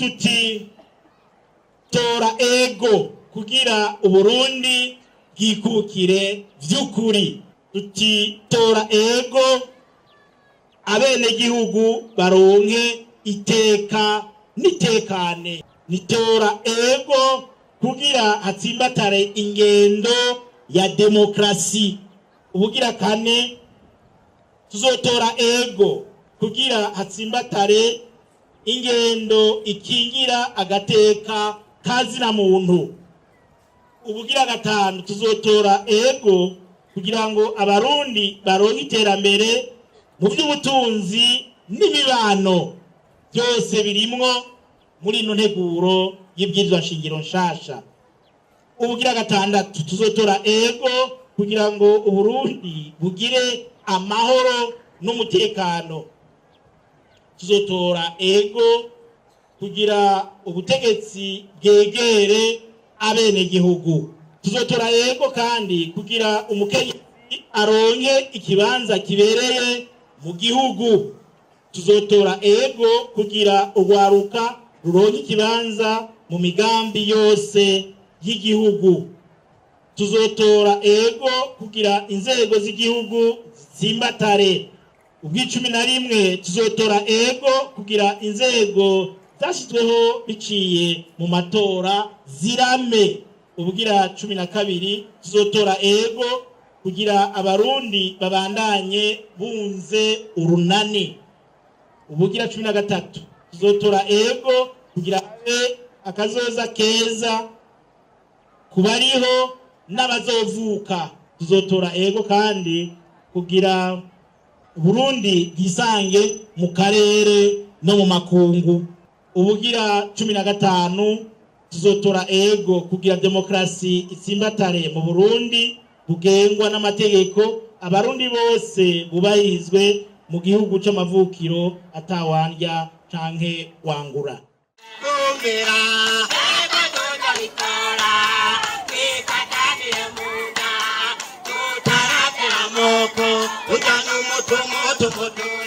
Tuti tora ego kugira Uburundi bwikukire vy'ukuri. Tuti tora ego abenegihugu baronke iteka n'itekane. Nitora ego kugira hatsimbatare ingendo ya demokrasi. Ubugira kane, tuzotora ego kugira hatsimbatare ingendo ikingira agateka kazina muntu. Ubugira gatanu, tuzotora ego kugira ngo Abarundi baronke iterambere mu by'ubutunzi n'imibano, byose birimwo muri ino nteguro y'ibwirizwa nshingiro nshasha. Ubugira gatandatu, tuzotora ego kugira ngo Uburundi bugire amahoro n'umutekano. Tuzotora ego kugira ubutegetsi bwegere abenegihugu. Tuzotora ego kandi kugira umukenyezi aronke ikibanza kibereye mu gihugu. Tuzotora ego kugira urwaruka ruronke ikibanza mu migambi yose y'igihugu. Tuzotora ego kugira inzego z'igihugu zitsimbatare. Ubw'icumi na rimwe, tuzotora ego kugira inzego zashyizweho biciye mu matora zirame. Ubugira 12, tuzotora ego kugira Abarundi babandanye bunze urunani. Ubugira 13, tuzotora ego kugira abe akazoza keza ku bariho n'abazovuka. Tuzotora ego kandi kugira Burundi bwisange mu karere no mu makungu. Ubugira 15, tuzotora ego kugira demokrasi itsimbatare mu Burundi bugengwa n'amategeko, Abarundi bose bubahirizwe mu gihugu c'amavukiro atawandya canke wangura. Kumvira ego tuzabikora, twifatanire mu nda, tutaravira amoko, ujyana umutungo tukutura.